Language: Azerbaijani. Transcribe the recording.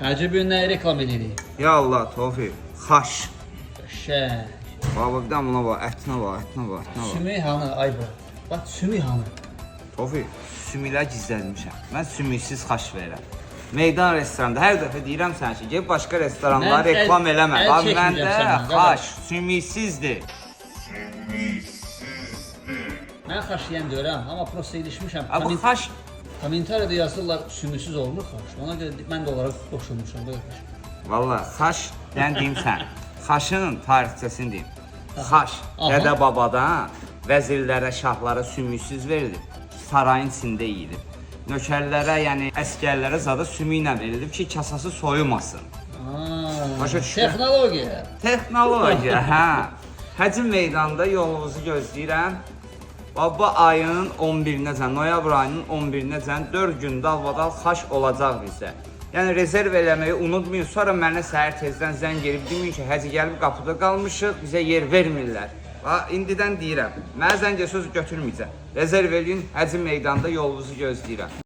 Hacı bu gün nə reklam edirik? Ya Allah, Tofiq, xaş. Qəşəng. Baba bir də buna bax, ətinə bax, ətinə bax, ətinə bax. Sümük hanı ay bu? Bax sümük hanı? Tofiq, sümüklər gizlətmişəm. Mən sümüksüz xaş verirəm. Meydan restoranda hər dəfə deyirəm sənə ki, gedib başqa restoranlara Mən əl- reklam eləmə. əl Bax çəkməyəcəm məndə səndən, xaş sümüksüzdür. Mən xaş yeyən deyirəm, amma prosta ilişmişəm. Ha bu xaş Kommentariyada yazırlar sümüksüz olmur xaş. Ona görə mən də onlara qoşulmuşam qardaş. Valla xaş, yəni deyim sən. Xaşın tarixçəsini deyim. Xaş Aha. dədə babadan vəzirlərə, şahlara sümüksüz verilib. Sarayın içində yeyilib. Nökərlərə, yəni əskərlərə zada sümüklə verilib ki, kasası soyumasın. Aa, Başa düşdün? Texnologiya. Texnologiya, hə. Həcm meydanda yolunuzu gözləyirəm. Baba ayının 11-nəcən, noyabr ayının 11-nəcən 4 gün dalbadal xaş olacaq bizdə. Yəni rezerv eləməyi unutmayın. Sonra mənə səhər tezdən zəng edib deməyin ki, Hacı gəlib qapıda qalmışıq, bizə yer vermirlər. Ha, indidən deyirəm. Mənə zəng söz götürməyəcəm. Rezerv eləyin, Həcm meydanda yolunuzu gözləyirəm.